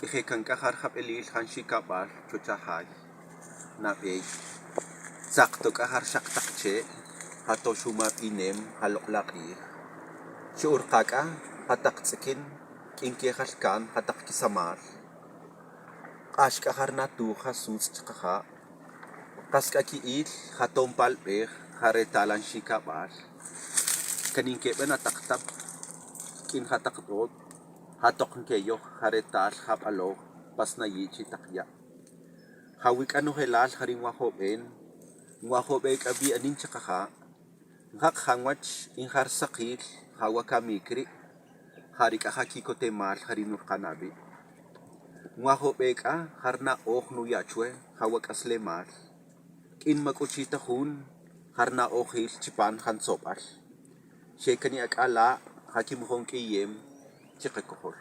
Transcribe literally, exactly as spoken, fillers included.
Q'uije' can c'a ja rjabelil ja nxicabal chuwech ajay. Nabey tzak to c'a ja rxak tak che', ja to xumabinem ja lok'la' k'ij. Xu'urka c'a ja tak tz'iquin q'uin que jalcan ja tak quisamal. K'ax c'a ja rnatuj ja sutz' chaka ja'. Kas c'a qui'il ja to npalbej ja retal anxicabal. Can nqueben atak tap q'uin ja tak t'ot', ja tok nqueyoj ja retal ja baloj pa snayi' chi tak ya'. Ja wi c'a nojelal ja ri nwajoben, nwajobe c'a wi anin chaka ja'. Njak ja nwach y nja rsakil ja wacamic ri', ja ri c'a ja quicotemal ja ri nurkan awi'. Nwajobe c'a ja rna'oj nuya' chuwe ja wac'aslemal. Q'uin ma c'o chi ta jun ja rna'ojil chipan ja ntzobal. Xe cani ac'ala' ja quimojon q'uiyem chi kacojol.